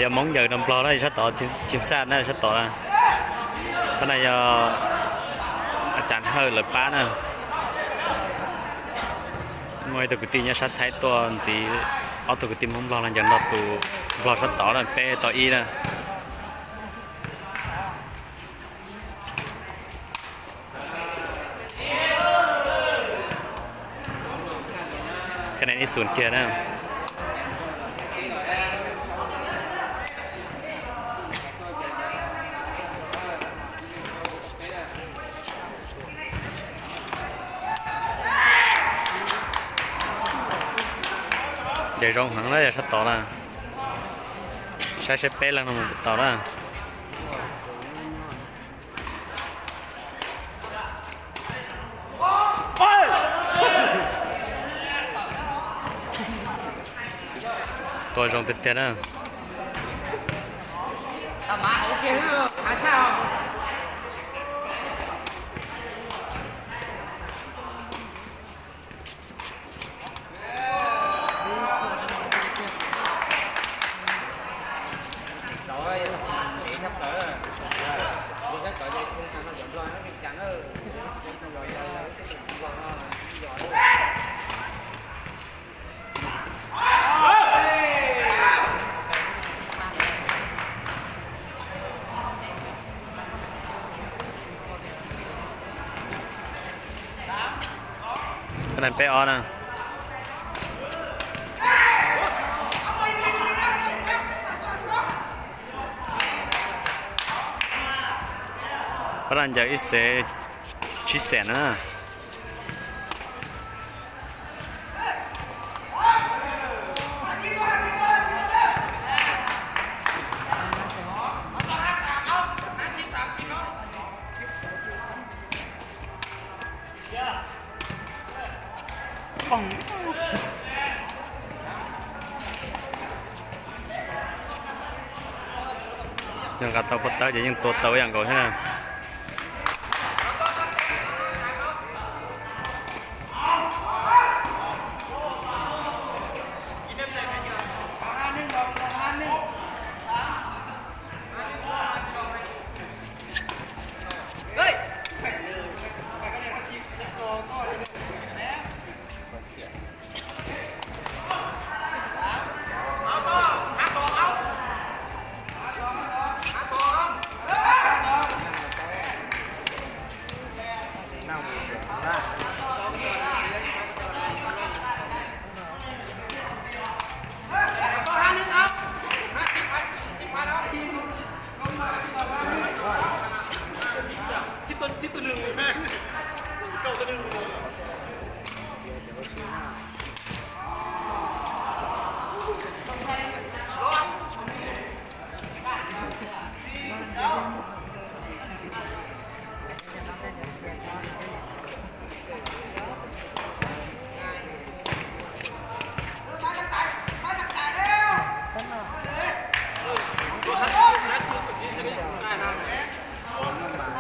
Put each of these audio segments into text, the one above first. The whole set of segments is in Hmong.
Yog Hmoob yawm rau Nplog na, yog sab tod, tsis xaj na, sab tod na. Qhov no yog Cav Hawj lawv pab na. Muaj ib tug kwv tij nyob sab Thaib tuaj ntxiv, ob tug kwv tij Hmoob Nplog los ncaws nrog tus Nplog sab tod na, peb tau ib na. Ka ne ib xus kiag na. Ncaws zoo heev na, yog sab tod na. Saib saib peb leeg no mus puas tau na. Tua zoo tiag tiag na. Peb ob na. Pab Laj ncaws ib xees tsib xees na. Yog nqa tau pob tawb ces yeej tua tau ib yam nkaus thiab na.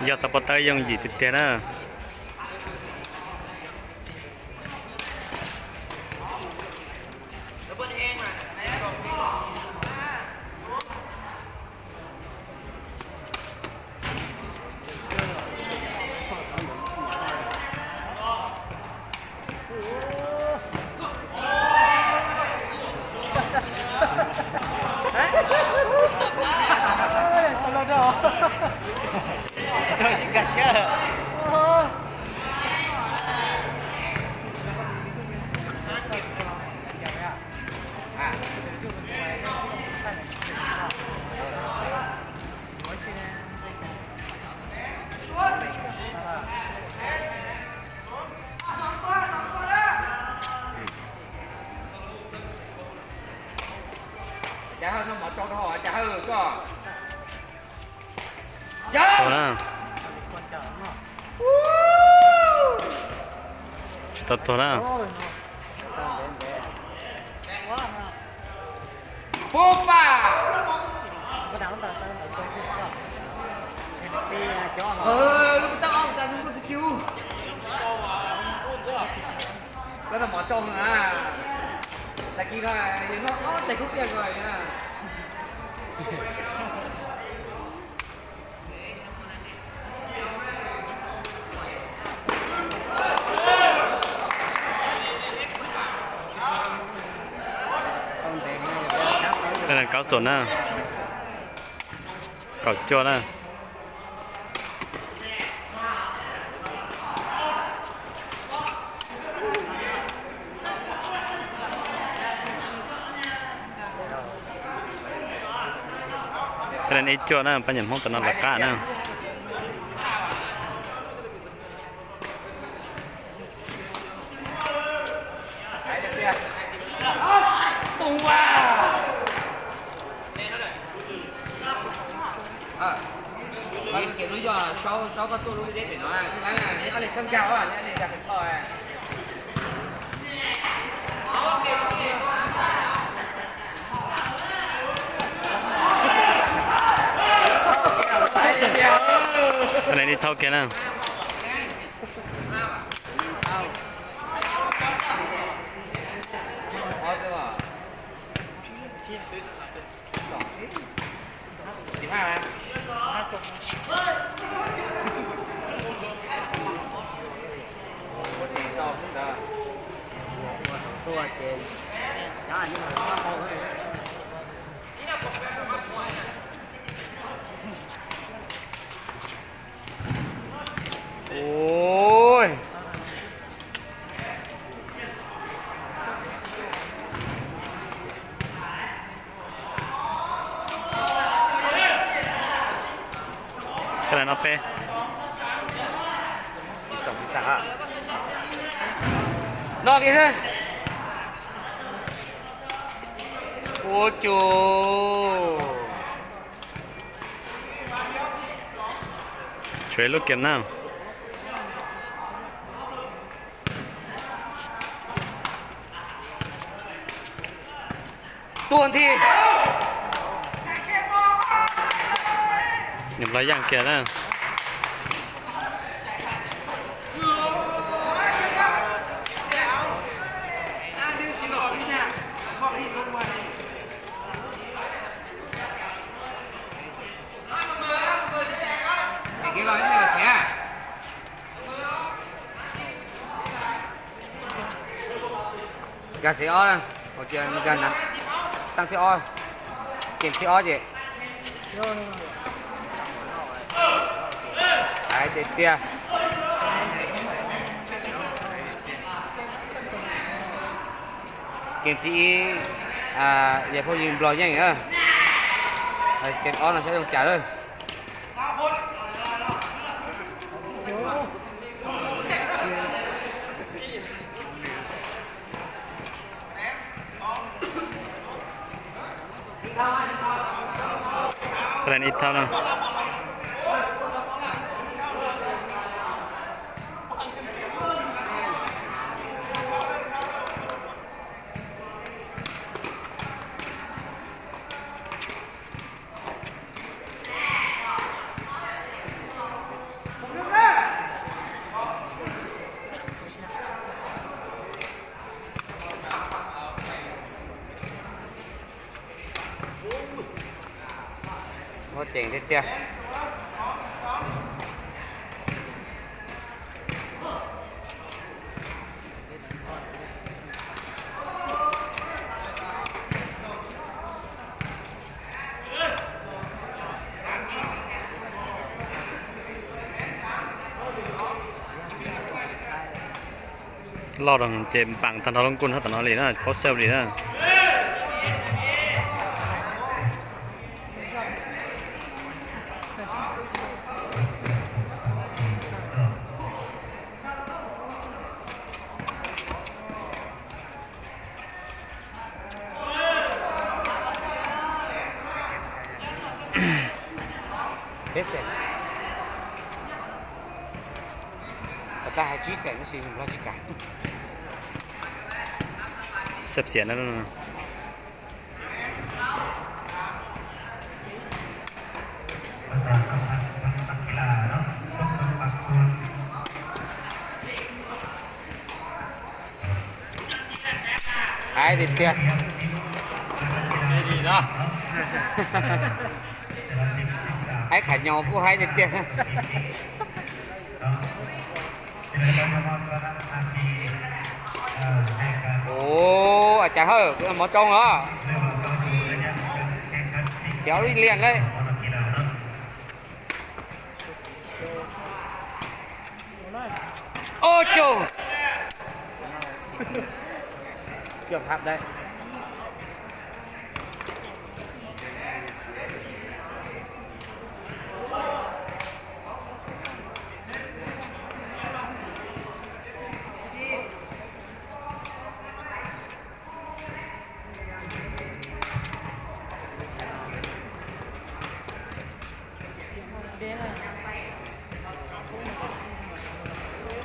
Yog tau pob tawb yooj yim tiag tiag na. Cav Hawj, mov tsau rau hauv Cav Hawj koj. Tsis tau tuag na. Tsis tau tuag na. Pupa. Lawv noj mov tsau na. Tag kis no yog noj ob tais kub pliaj ko na. Kaub Xum na, kaum cuaj na. Ib cuaj na, pab nyuam Hmoob tam no lawv qab na. Thauj kiag na. Ui. Koj lam no peb. No kiag xwb. Ua cas. Tshuav ib lub kiag na. Tuaj nthi. Nws los yaj kiag na. Nkag xeem ob na, nkag na, tag thib ob, ceem thib ob ces. Hais tiag tiag. Ceem thib ib, yog phooj ywg Nplog Yeej na. Ceem ob no saib zoo cas lawm. Ib thauj na. Muab ceem tiag tiag. Loj ces npaam tag nrho lub nkuj nyob tom no li na, paub xeeb li na. Peb xeem. Tom qab hais tsib xeem tab sis loj tsis kam. Xab xiam na. Hais tiag tiag. Haib Kham Nyos kuj haib tiag tiag. Ua cas hawj mov tsoo os. Xiav ib liam lawm. Ua cas,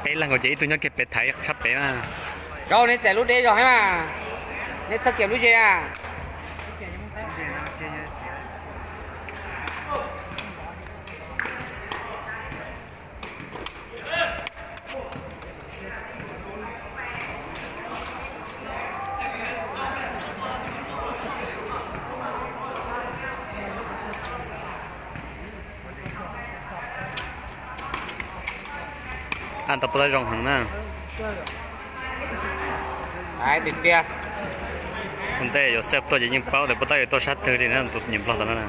peb leeg ces ib tug nyob kiag pem thaiv sab pem na. Rau nej txais lub deb zog thiab mas, nej txhob kiam lub ze a. Ab, tau puas tab zoo heev na. Tiag tiag. Ua ntej yuav xaj tuaj ces yeej paub tias puas tab yuav tuaj sab twg li na, tus nyuam nplog tom no na.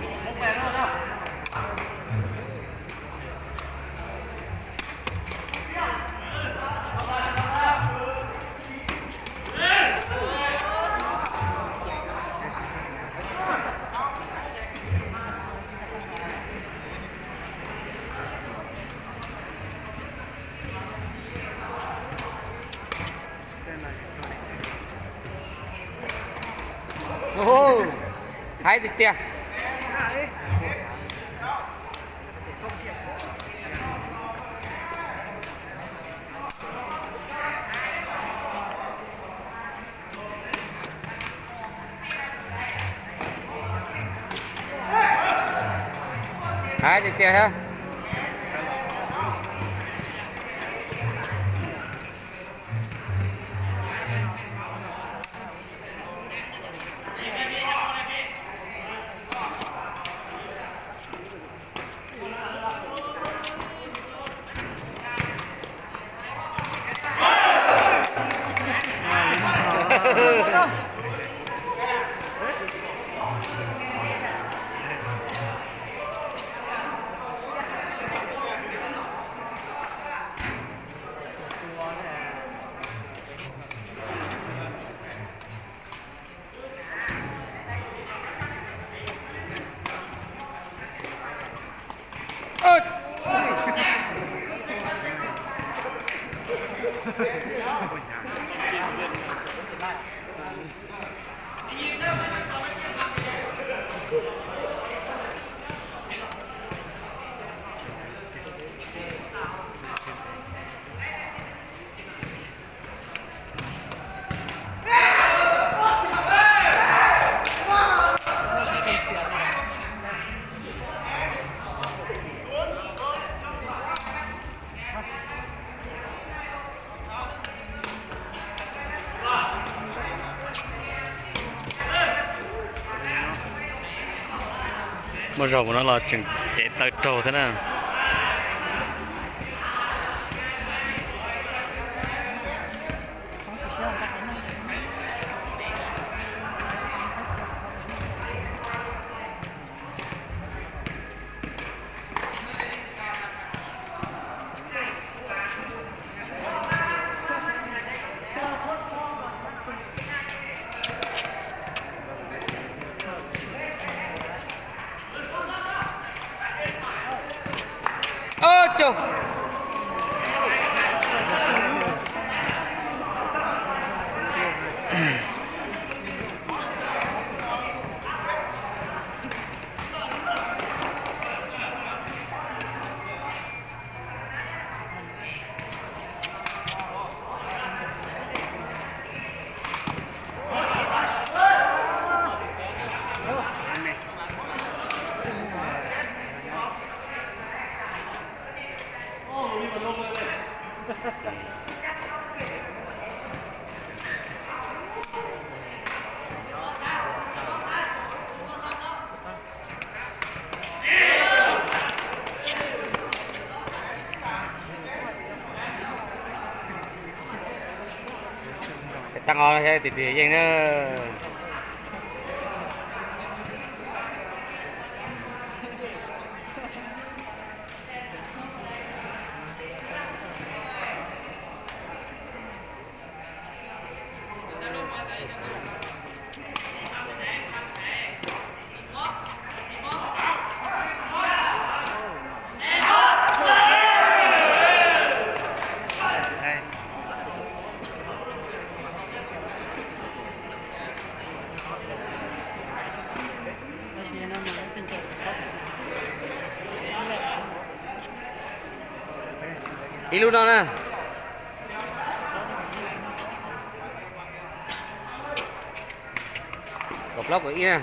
Haib tiag tiag. Haib tiag tiag thiab. Muaj zog mus no los tseem cev taw raug thiab na. Tag os, twm twm yeej na. Ib lub no na. Kaum plaub kaum ib na.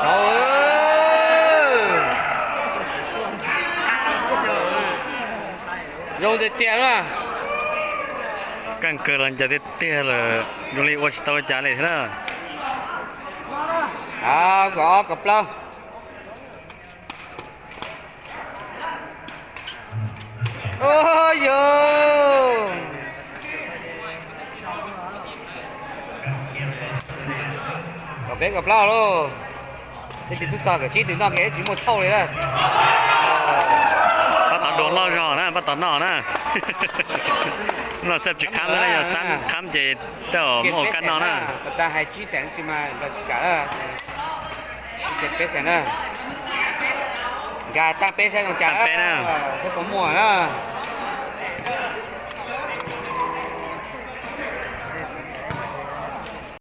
Tau. Zoo tiag tiag na. Keej kawg los cas tiag tiag lawm, zoo li ua tsis tau li cas li thiab na. Kaum ob kaum plaub. Ua yog kaum peb kaum plaub lauj. Tej tsis tub txog kaum tsib twm noj kiag tsis muaj thauj li na. Pab tom dua loj zog na, pab tom noj na. Noj xab tsis qhab na, yog xab qhab ces tej zaum muaj ua kab noj na. Pas tas hais tsib xees tsis mas los tsis kam na. Peb xees na. Nkag tag peb saib zoo cas. Peb na. Saib puas muaj na.